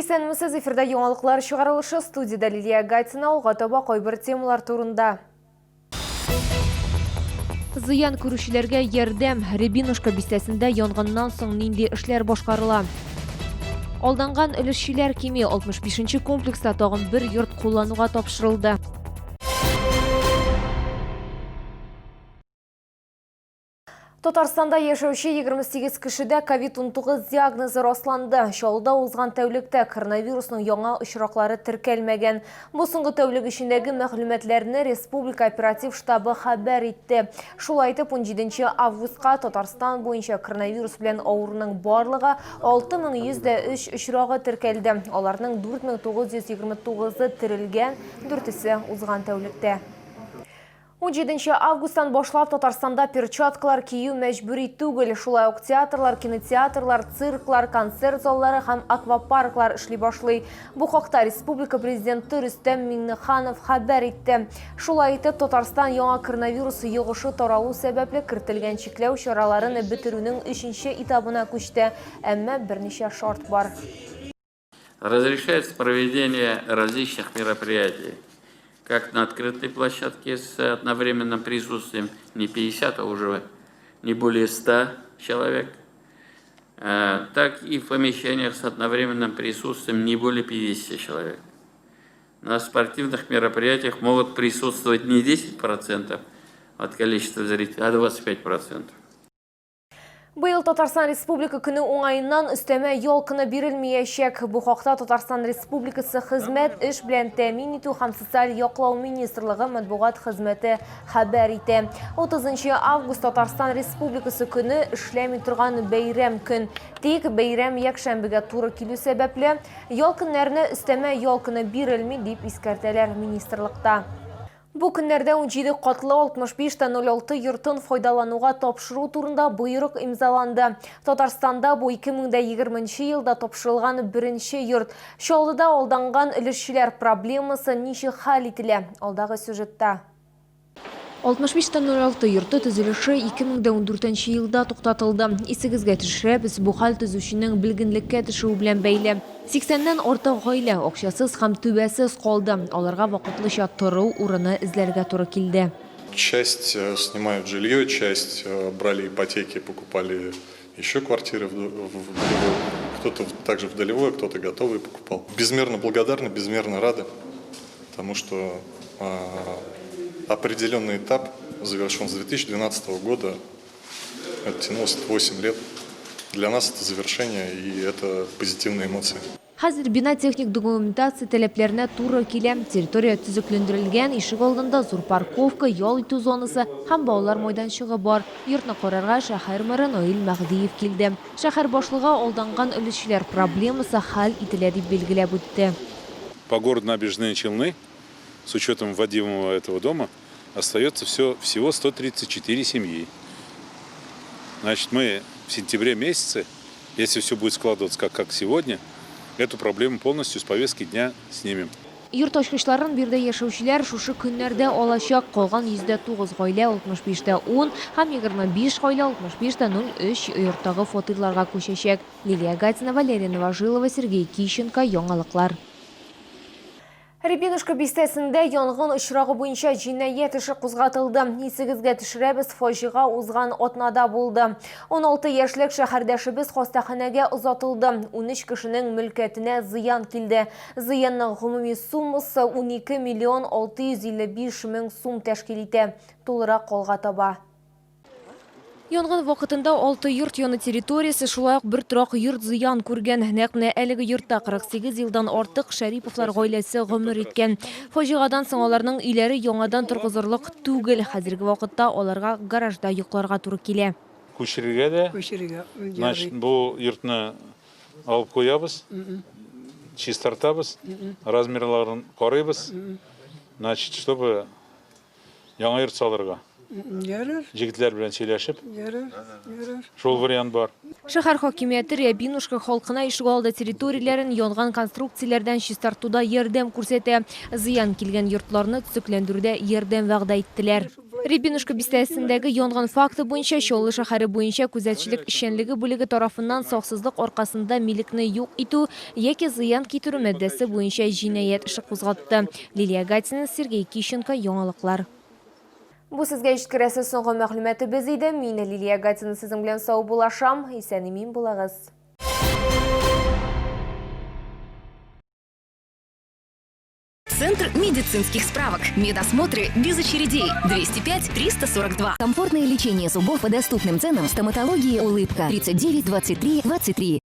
Исәнмесез, эфирда яңалыклар чыгарылышы, студиядә Лилия Гатина, алга таба кайбер темалар турында. Зыян күрүчеләргә ярдәм, Рябинушка бистәсендә янгыннан соң нинди эшләр башкарыла? Алданган өлешчеләр кими, 65 нче комплекста тагын бер йорт куллануга тапшырылды. Татарстанда яшәүче 28 кешедә ковид-19 диагнозы расланды. Чаллыда узган тәүлектә коронавирусның яңа очраклары теркәлмәгән. Бу соңгы тәүлек эчендәге мәгълүматларны республика оператив штабы хәбәр итте. Шулай итеп, 17 августка Татарстан буенча коронавирус белән авыруның барлыгы 6103 очрагы теркәлде. Аларның 4929-ы терелгән, дүртесе узган тәүлектә. 17 августтан башлап Татарстанда перчаткалар кию мәҗбүри түгел. Шулай ук театрлар, кинотеатрлар, цирклар, концерт заллары һәм аквапарклар эшли башлый. Бу хакта республика президенты Рөстәм Миңнеханов хәбәр итте. Шулай итеп, Татарстан яңа коронавирус йогышы таралу сәбәпле кертелгән чикләү чараларын бетерүнең өченче этабына күчте. Әмма берничә шарт бар. Разрешается проведение различных мероприятий, как на открытой площадке с одновременным присутствием не 50, а уже не более 100 человек, так и в помещениях с одновременным присутствием не более 50 человек. На спортивных мероприятиях могут присутствовать не 10% от количества зрителей, а 25%. Быел Татарстан Республика көне уңаеннан өстәмә ял көне бирелмәячәк. Бу хакта Татарстан Республикасы Хезмәт, эш белән тәэмин итү һәм социаль яклау министрлыгы матбугат хезмәте хәбәр итә. 30 август Татарстан Республикасы көне эшләми торган бәйрәм көн. Тик бәйрәм якшәмбегә туры килү сәбәпле, ял көннәренә өстәмә ял көне бирелми, дип искәртәләр министрлыкта. Бу көннәрдә 17 катлы 65,06 йортын файдалануга тапшыру турында боерык имзаланды. Татарстанда бу 2020 елда тапшырылган беренче йорт. Чаллыда алданган өлешчеләр проблемасы ничек хәл ителә? Алдагы сюжетта. 65,06 йорты төзелеше 2014 елда туктатылды. Исегезгә төшерәбез, бу хәл төзүченең белгенлеккә төшүе белән бәйле. Сиксәннән артык гаилә акчасыз һәм түбәсез калды, аларга вакытлыча тору урыны эзләргә туры килде. Часть снимают жилье, часть брали ипотеки, покупали еще квартиры в долевой. Кто-то также в долевой, кто-то готовый покупал. Безмерно благодарны, безмерно рады, потому что определенный этап завершен с 2012 года. Это тянулось 8 лет. Для нас это завершение и это позитивные эмоции. Хәзер бина техник документация таләпләренә туры килә. Территория төзекләндерелгән, ишек алдында зур парковка, ял итү зонасы һәм балалар майданчыгы бар. Йортны карарга шәһәр мэры Наил Мәһдиев килде. Шәһәр башлыгы алданган өлешчеләр проблемасы хәл ителә дип билгеләп үтте. По городу Набережные Челны, с учетом вводимого этого дома, остается все, всего 134 семьи. Значит, мы в сентябре месяце, если все будет складываться как, как сегодня, эту проблему полностью с повестки дня снимем. Йорт ачкычларын биредә яшәүчеләр шушы көннәрдә алачак. Калган 109 гаилә 65 тә 10 һәм 25 гаилә 65 тә 03 йорттагы фатирларга күчәчәк. Лилия Гатина, Валерия Новожилова, Сергей Кищенко, Яңалыклар. Рябинушка бистәсендә янгын очрагы буенча җинаять эше кузгатылды. Исегезгә төшерәбез, фаҗига узган атнада булды. 16 яшьлек шәһәрдәшебез хастаханәгә озатылды. 13 кешенең мөлкәтенә зыян килде. Зыянның гомуми суммасы 12 миллион 655 мең сум тәшкил итә. Тулырак алга таба. Янгын вакытында алты йорт яны территориясе, шулай ук бер торак йорт зыян күргән. Нәкъ менә әлеге йортта 48 елдан артык Шәриповлар гаиләсе гомер иткән. Фаҗигадан соң аларның өйләре яңадан торгызырлык түгел. Хәзерге вакытта аларга гаражда йокларга туры килә. Күчерергә дә, Күчерергә, значит, бу йортны алып куябыз, чистартабыз, размерларын карыйбыз, значит, чтобы Яңа йорт салырга. Ярар. Җегетләр белән сөйләшеп. Ярар, ярар. Шул вариант бар. Шәһәр хакимияте Рябинушка халкына ишегалды территорияләрен янган конструкцияләрдән чистартуда ярдәм күрсәтә. Зыян килгән йортларны төзекләндерүдә ярдәм вәгъдә иттеләр. Рябинушка бистәсендәге янгын факты буенча Чаллы шәһәре буенча күзәтчелек эшчәнлеге бүлеге тарафыннан саксызлык аркасында милекне юк итү яки зыян китерү маддәсе буенча җинаять эше кузгатты. Лилия Гатина, Сергей Кищенко, Яңалыклар. Бу сезгә җиткерәсе соңгы мәгълүматыбыз иде. Мин Лилия Гатина сезнең белән саубуллашам. Исән-имин булыгыз. Центр медицинских справок. Медосмотры без очередей. 205 342. Комфортное лечение зубов по доступным ценам. Стоматология «Улыбка». 39 23 23.